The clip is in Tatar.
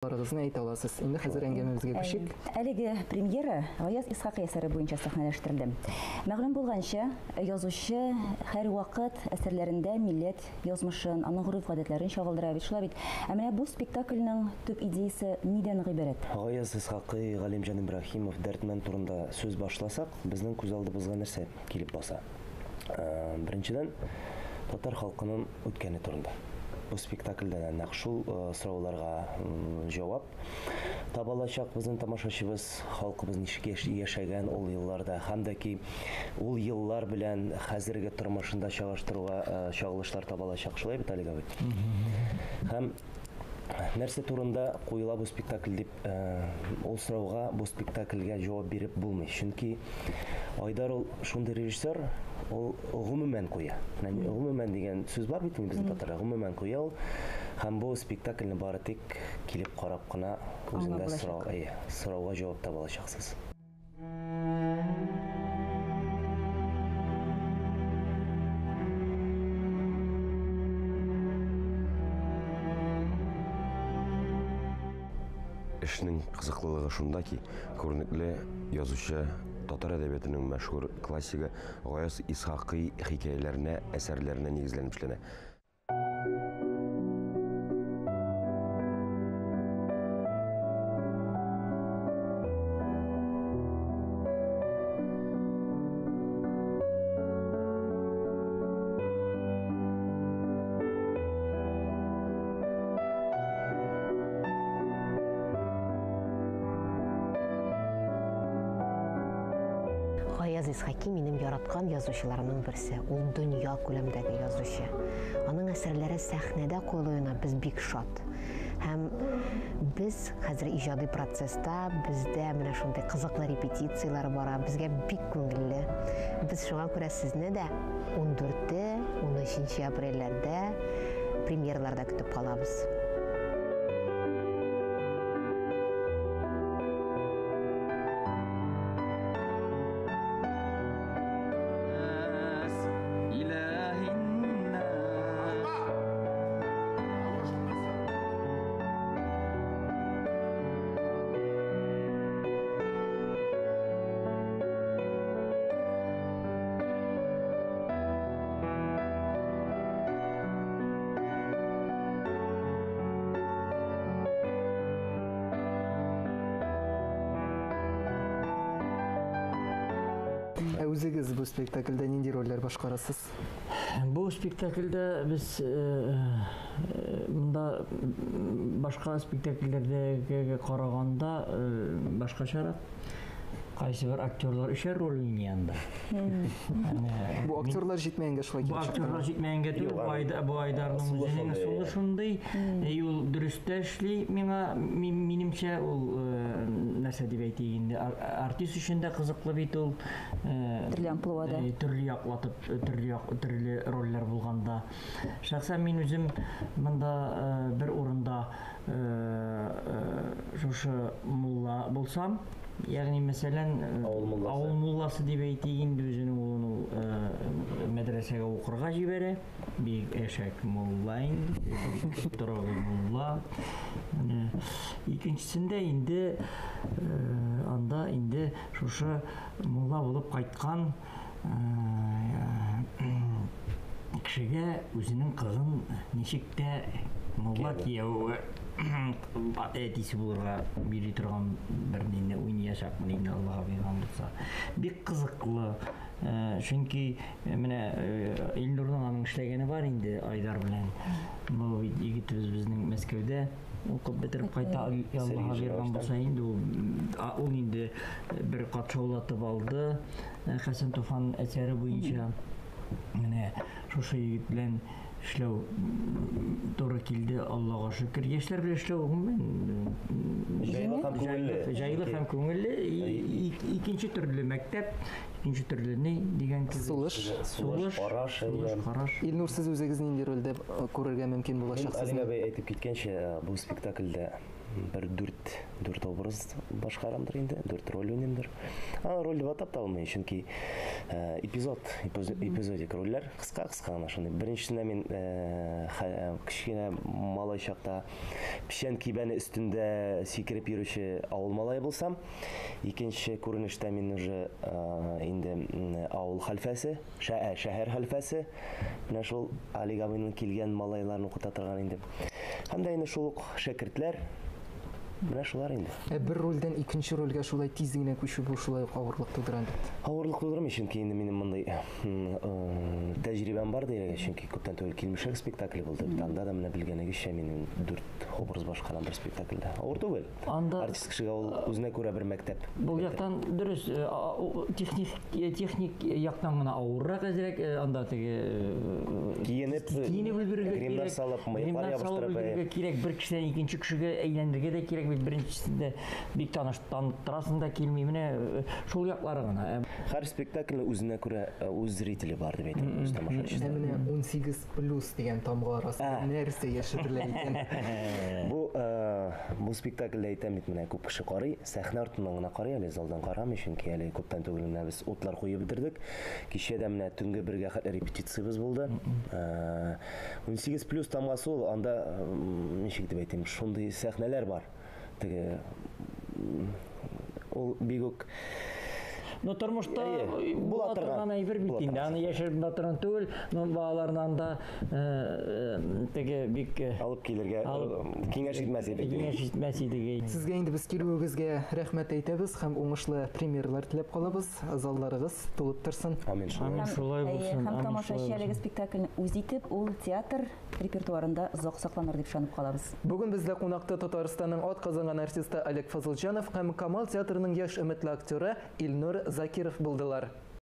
Барыгызны әйтә аласыз. Инде хәзер әңгәмәбезгә күчик. Әлеге премьера Гаяз Исхакый әсәре буенча сәхнәләштерелде. Мәгълүм булганча, язучы һәрвакыт әсәрләрендә милләт язмышын, аның гореф-гадәтләрен чагылдыра бит, шулай бит. Ә менә бу спектакльнең төп идеясе нидән гыйбарәт? Гаяз Исхакый, Галимҗан Ибраһимов, Дәрдмәнд турында сүз башласак, безнең күз алдыбызга нәрсә килеп баса? Беренчедән, татар халкының үткәне турында. Бу спектакльдә дә нәкъ шул сорауларга җавап таба алачак безнең тамашачыбыз, халкыбыз ничек яшәгән ул елларда һәм дә ки ул еллар белән хәзерге тормышында чагыштыруга чагылышлар таба алачак. Шулай бит, Олег абый? Һәм нәрсә турында куела бу спектакль дип ул сорауга бу спектакльгә җавап биреп булмый. Чөнки Айдар ул шундый режиссер, ул гомумән куя. Гомумән дигән сүз бар бит инде безнең татарда. Гомумән куя ул. Һәм бу спектакльне бары тик килеп карап кына үзеңә сорау, әйе, сорауга җавап таба алачаксыз. Эшнең кызыклылыгы шунда ки, күренекле язучы, татар әдәбиятының мәшһүр классигы Гаяз Исхакый хикәяләренә, әсәрләренә нигезләнеп эшләнә. Гаяз Исхаки минем яраткан язучыларымның берсе. Ул дөнья күләмдәге язучы. Аның әсәрләре сәхнәдә куелуына без бик шат. Һәм без хәзер иҗади процесста, бездә менә шундый кызыклы репетицияләр бара, безгә бик күңелле. Без шуңа күрә сезне дә 14-те, 13 апрельләрдә премьераларда көтеп калабыз. Ә үзегез бу спектакльдә нинди рольләр башкарасыз? Бу спектакльдә без монда башка спектакльләрдәгегә караганда башкачарак. Кайсы бер актерлар өчәр роль уйный анда. Бу актерлар җитмәгәнгә шулай килеп чыкты. Бу актерлар җитмәгәнгә түгел, бу Айдарның үзенең ысулы шундый. Ул дөрес тә эшли миңа, минемчә, ул нәрсә дип әйтик инде, артист өчен дә кызыклы бит ул. Төрле амплуада. Төрле яклатып, төрле як, төрле рольләр булганда. Шәхсән мин үзем монда бер урында шушы мулла булсам, ягъни мәсәлән, авыл мулласы. Авыл мулласы дип әйтик инде, үзенең улын ул мәдрәсәгә укырга җибәрә. Бик әшәк мулла инде, строгий мулла. Менә икенчесендә инде анда инде шушы мулла булып кайткан кешегә үзенең кызын ничек тә мулла кияүе әтисе булырга бирми торган бер нинди уйнаячакмын инде, Аллага биргән булса. Бик кызыклы, чөнки менә Илнурның аның эшләгәне бар инде Айдар белән. Бу бит егетебез безнең Мәскәүдә укып бетереп кайта, Аллага биргән булса инде ул, ул инде бер кат шаулатып алды Хәсән Туфан әсәре буенча. Менә шушы егет белән эшләү туры килде, Аллага шөкер. Яшьләр белән эшләү гомумән җайлы һәм күңелле. Җайлы һәм күңелле. Икенче төрле мәктәп, икенче төрле ни дигән кебек. Сулыш. Сулыш, караш. Сулыш, караш. Илнур, сез үзегез нинди рольдә күрергә мөмкин булачаксыз? Алим абый әйтеп киткәнчә, бу спектакльдә Бер дүрт образ башкарамдыр инде, дүрт роль уйныймдыр. Аны роль дип атап та алмыйм, чөнки эпизод, эпизодик рольләр кыска-кыска гына шундый. Беренчесендә мин кечкенә малай чакта печән кибәне өстендә сикереп йөрүче авыл малае булсам, икенче күренештә мин уже инде авыл хәлфәсе, шәһәр хәлфәсе, менә шул Алик абыйның килгән малайларын укыта торган инде. Һәм дә инде шул ук шәкертләр, менә шулар инде. Ә бер рольдән икенче рольгә шулай тиз генә күчү бу шулай ук авырлык тудыра бит. Авырлык тудырмый, чөнки инде минем мондый тәҗрибәм бар дияргә, чөнки күптән түгел Килмешәк спектакле булды бит. Анда да менә белгәнегезчә минем дүрт образ башкарам бер спектакльдә. Авыр түгел. Анда артист кешегә ул үзенә күрә бер мәктәп. Бу яктан дөрес, техник яктан гына авыррак әзрәк, анда теге киенеп, киенеп өлгерергә гримнар салып, мыеклар ябыштырып, кирәк, бер кешедән икенче кешегә әйләнергә дә кирәк бит, беренчесендә бик таныш таныттырасың да килми, менә шул яклары гына. Һәр спектакльнең үзенә күрә үз зрителе бар дип әйтәм, үз тамашачысы. Ә менә 18+ дигән тамга арасында нәрсә яшерелә икән? Бу бу спектакльдә әйтәм бит, менә күп кеше карый, сәхнә артыннан гына карый, әле залдан карамый, чөнки әле күптән түгел менә без утлар куеп бетердек. Кичә дә менә төнге бергә хәтле репетициябез булды. 18+ тамгасы ул, анда ничек дип әйтим, шундый сәхнәләр бар. Теге ул бик үк Но тормышта була торган әйбер бит инде. Аны яшереп була торган түгел, но балаларны анда теге бик алып килергә киңәш итмәс идек. Киңәш итмәс идек. Сезгә инде без килүегезгә рәхмәт әйтәбез һәм уңышлы премьералар теләп калабыз. Залларыгыз тулып торсын. Амин шулай. Шулай булсын. Һәм тамашачы әлеге спектакльне үз итеп, ул театр репертуарында озак сакланыр дип ышанып калабыз. Бүген бездә кунакта Татарстанның атказанган артисты Олег Фазылҗанов һәм Камал театрының яшь өметле актеры Илнур Закиров булдылар.